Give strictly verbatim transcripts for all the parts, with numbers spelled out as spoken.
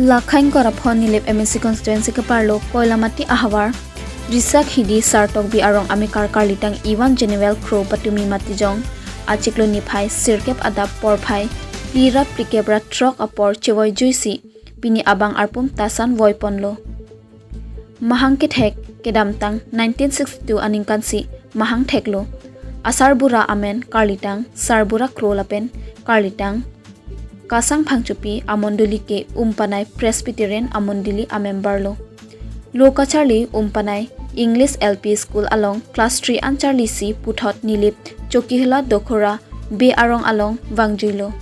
Lakhain Koraphon Nilip M A C constituency keparlo Koilamati ahavar Risak Hidi Sartokbi arong amekar karlitang Ivan Genuel Kro patumi Matijong achiklo niphai sirkep adap porphai phli ra phlikep ra throk apor chevoijuisi pini abang arpum tasan voiponlo. Mahang kethek kedamtang nineteen sixty-two aningkansi mahang theklo. Asarbura amen karlitang Sarbura Kro lapen karlitang Kasang Phangchopi amondoli ke Umpanai Presbyterian amondoli amember lo. Lo kacharli Umpanai English L P School along class three an charlisi puthot Nilip Chokihola Dokhora Bey arong along vangjuilo.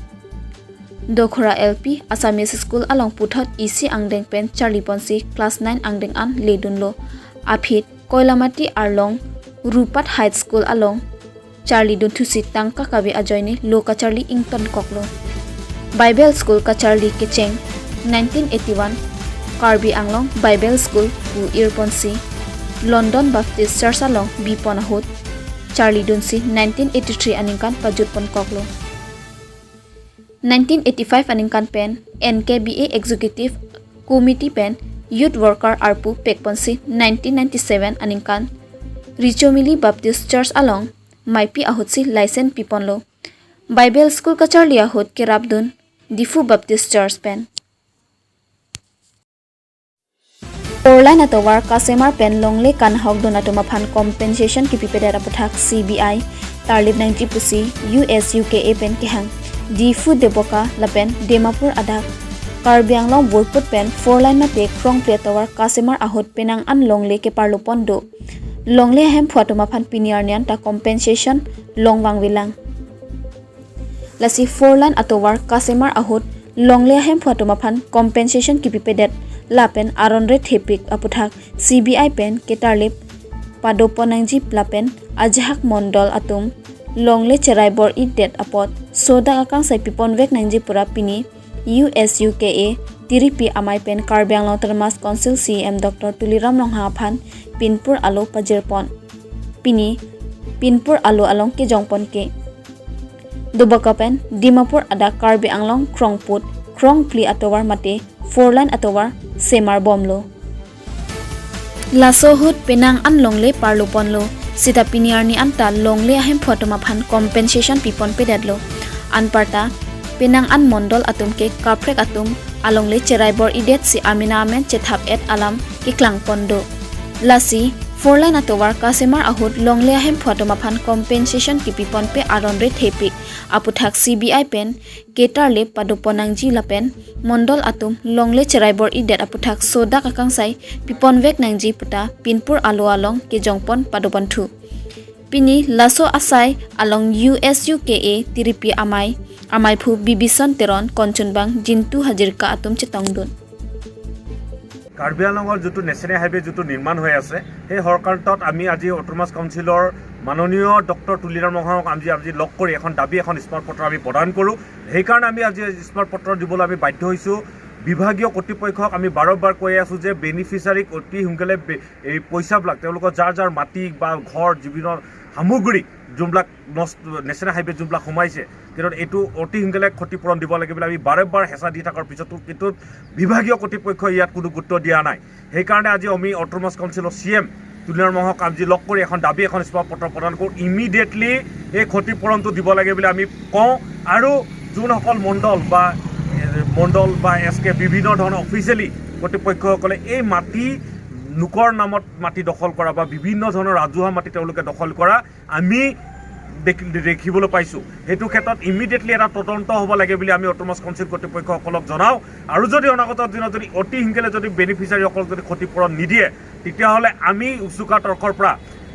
Dokhora L P Assamese School along puthot isi angdeng pen charliponsi class nine angdeng an ledunlo. Aphi Koilamati arlong Rupat High School along charlidunthusi tangka kave ajoine lo kacharli ingtonkoklo. Bible School kacharli kecheng nineteen eighty-one Karbi Anglong Bible School pu irponsi London Baptist Church along bipon ahut charlidunsi nineteen eighty-three aningkan pajutponkoklo. Nineteen eighty-five aningkan pen N K B A Executive Committee pen Youth Worker arpu pekponsi nineteen ninety-seven aningkan Richomili Baptist Church along maipi ahutsi license piponlo. Bible School kacharli ahut kerapdun Diphu Baptist Church pen. Four lane atovar kasemar pen longle kanahokdun atum aphan compensation kipipedet aputhak C B I tarlip nangji pusi U S U K A pen kehang. Diphu Deboka lapen Dimapur adak Karbi Anglong Burput pen four lane mate krongphli atovar kasemar ahut penang an longle keparlopon do. Longle ahemphu atum aphan pini arni anta compensation longvangvelang. Lasi four lane atovar kasemar ahut longle ahemphu atum aphan compensation kipipedet lapen aron rethepik aputhak C B I pen ketarlip padopon nangji lapen ajahak mondol atum longle cherai bor-idet apot sodak akangsai piponvek nangji pura pini U S U K A tiripi amei pen Karbi Anglong Autonomous Council C E M Doctor Tuliram Ronghang aphan pinpur alo pajirpon. Pini pinpur alo along kejongpon ke. Deboka pen Dimapur adak Karbi Anglong krongput krongphli atovar mate four lane atovar semarbomlo. Laso ahut penang an longle parloponlo. Sita pini arni anta longle ahemphu atum aphan compensation piponpedetlo. Anparta penang an mondol atum ke kaprek atum alongle cherai bor-idetsi amena amen chethap-et alam keklangpon do. Lasi four lane atovar kasemar ahut longle ahemphu atum aphan compensation kipiponpe aron rethepik aputhak C B I pen ketarlip padopon nangji lapen mondol atum longle cherai bor-idet aputhak sodak akangsai piponvek nangji puta pinpur alo along kejongpon padoponthu. Pini laso asai along U S U K A tiripi amei, ameiphu Bibison Teron, konchunbang Jintu Hazarika atum chetongdun. Karbi আংলঙৰ যিটো national highway যিটো নিৰ্মাণ হৈ আছে, সেই সৰকাৰটোত আমি আজি অট'নমাছ কাউন্সিলৰ মাননীয় ডক্টৰ তুলিৰাম ৰংহাঙক আমি আজি লগ কৰি এখন দাবী, এখন স্মাৰক পত্ৰ আমি প্ৰদান কৰোঁ। সেইকাৰণে আমি আজি স্মাৰক পত্ৰ দিবলৈ আমি বাধ্য হৈছোঁ। বিভাগীয় কৰ্তৃপক্ষক আমি বাৰে বাৰে কৈ আছোঁ যে বেনিফিচিয়াৰীক অতি সোনকালে বে-, এই পইচাবিলাক, তেওঁলোকৰ যাৰ যাৰ মাটি বা ঘৰ, জীৱনৰ সামগ্ৰী, যোনবিলাক নষ্ট, নেশ্যনেল হাইৱে যোনবিলাক সোমাইছে, কিন্তু এইটো অতি সোনকালে ক্ষতিপূৰণ দিব লাগে বুলি আমি বাৰে বাৰে হেঁচা দি থকাৰ পিছতো কিন্তু বিভাগীয় কৰ্তৃপক্ষই ইয়াত কোনো গুৰুত্ব দিয়া নাই। সেইকাৰণে আজি আমি অট'নমাছ কাউন্সিলৰ চি এম তুলিৰাম ৰংহাঙক আজি লগ কৰি এখন দাবী, এখন স্মাৰক পত্ৰ প্ৰদান কৰোঁ। ইমিডিয়েটলি এই ক্ষতিপূৰণটো দিব লাগে বুলি আমি কওঁ। আৰু যোনসকল মণ্ডল বা, এ, মণ্ডল বা এছ কে বিভিন্ন ধৰণৰ অফিচিয়েলি কৰ্তৃপক্ষসকলে এই মাটি লোকৰ নামত মাটি দখল কৰা বা বিভিন্ন ধৰণৰ ৰাজহুৱা মাটি তেওঁলোকে দখল কৰা আমি দেখি-, দেখিবলৈ পাইছোঁ। সেইটো ক্ষেত্ৰত ইমিডিয়েটলি এটা তদন্ত হ'ব লাগে বুলি আমি অট'নমাছ কাউন্সিল কৰ্তৃপক্ষসকলক জনাওঁ। আৰু যদি অনাগত দিনত যদি অতি সোনকালে যদি বেনিফিচিয়াৰীসকলক যদি ক্ষতিপূৰণ নিদিয়ে, তেতিয়াহ'লে আমি উচুকা তৰ্কৰ পৰা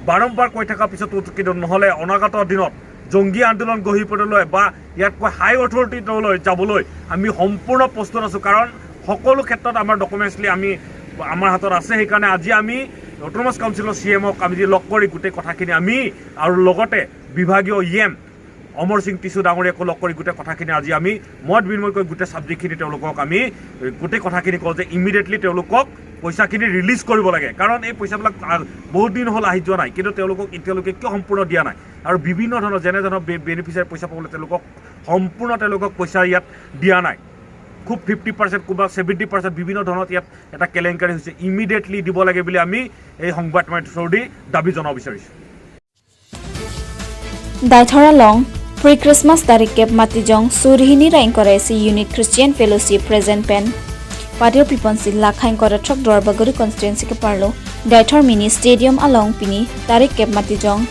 বাৰম্বাৰ কৈ থকাৰ পিছতো কিন্তু নহ'লে অনাগত দিনত জংগী আন্দোলন গঢ়ি তুলিবলৈ বা ইয়াতকৈ হাই অথৰিটিলৈ যাবলৈ আমি সম্পূৰ্ণ প্ৰস্তুত আছোঁ। কাৰণ সকলো ক্ষেত্ৰত আমাৰ ডকুমেণ্টছলি আমি, আমাৰ হাতত আছে। সেইকাৰণে আজি আমি অট'নমাছ কাউন্সিলৰ চি এমক আমি লগ কৰি গোটেই কথাখিনি আমি আৰু লগতে বিভাগীয় ই এম অমৰ সিং টিছু ডাঙৰীয়াকো লগ কৰি গোটেই কথাখিনি আজি আমি মত বিনিময় কৰি গোটেই ছাবজেক্টখিনি তেওঁলোকক আমি গোটেই কথাখিনি কওঁ যে ইমিডিয়েটলি তেওঁলোকক পইচাখিনি ৰিলিজ কৰিব লাগে। কাৰণ এই পইচাবিলাক, আ, বহুত দিন হ'ল আহি যোৱা নাই, কিন্তু তেওঁলোকক এতিয়ালৈকে কিয় সম্পূৰ্ণ দিয়া নাই? আৰু বিভিন্ন ধৰণৰ যেনে ধৰণৰ বে-, বেনিফিচিয়াৰী পইচা পাবলৈ তেওঁলোকক সম্পূৰ্ণ তেওঁলোকক পইচা ইয়াত দিয়া নাই। খুব ফিফটি পাৰ্চেণ্ট, ক'ৰবাত ছেভেণ্টি পাৰ্চেণ্ট বিভিন্ন ধৰণত ইয়াত এটা কেলেংকাৰী হৈছে, ইমিডিয়েটলি দিব লাগে বুলি আমি এই সংবাদ মাধ্যমৰ থ্ৰুদি দাবী জনাব বিচাৰিছোঁ। Deithor along pre-Christmas tarik kep matijong suri hini ra ingkoi ra isi Unit Christian Fellowship present pen patir piponsi lakha ingkoi ra throk Duarbagori constituency keparlo Deithor Mini Stadium along pini tarik kep matijong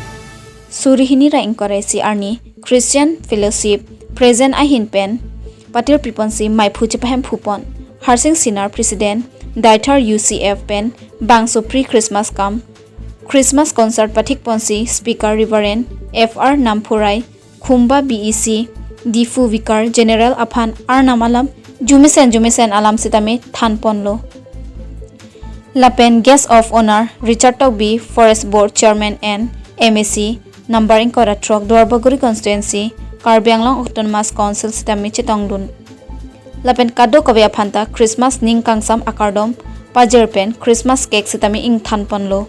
suri hini ra ingkoi ra isi arni Christian Fellowship present ahin pen patir piponsi maiphu chepahem phupon. Harsing Sinar, President, Deithor U C F pen bangso pre-Christmas cum Christmas concert pathik ponsi speaker Reverend F R Namphurai, Khumba B E C, Diphu Vicar General aphan arnam alam jumesen jumesen alam sitame than ponlo. Lapen Guest of Honor Richard Tokbi, Forest Board Chairman and M A C number ingkoi ra throk Duarbagori Constituency, Karbi Anglong Autonomous Council sitame chetongdun. Lapen kadokave aphanta Christmas ning kangsam akardom pajir pen Christmas cake sitame ingthan ponlo.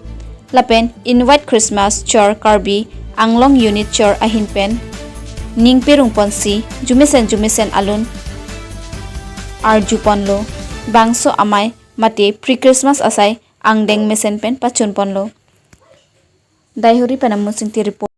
Lapen Invite Christmas Chor Karbi Anglong Unit Chor ahin pen ning perung ponsi jumesen jumesen alun arju ponlo. Bangso amei mate pre-Christmas asai angdeng mesen pen pachun ponlo. Deithor pen Amusing T report.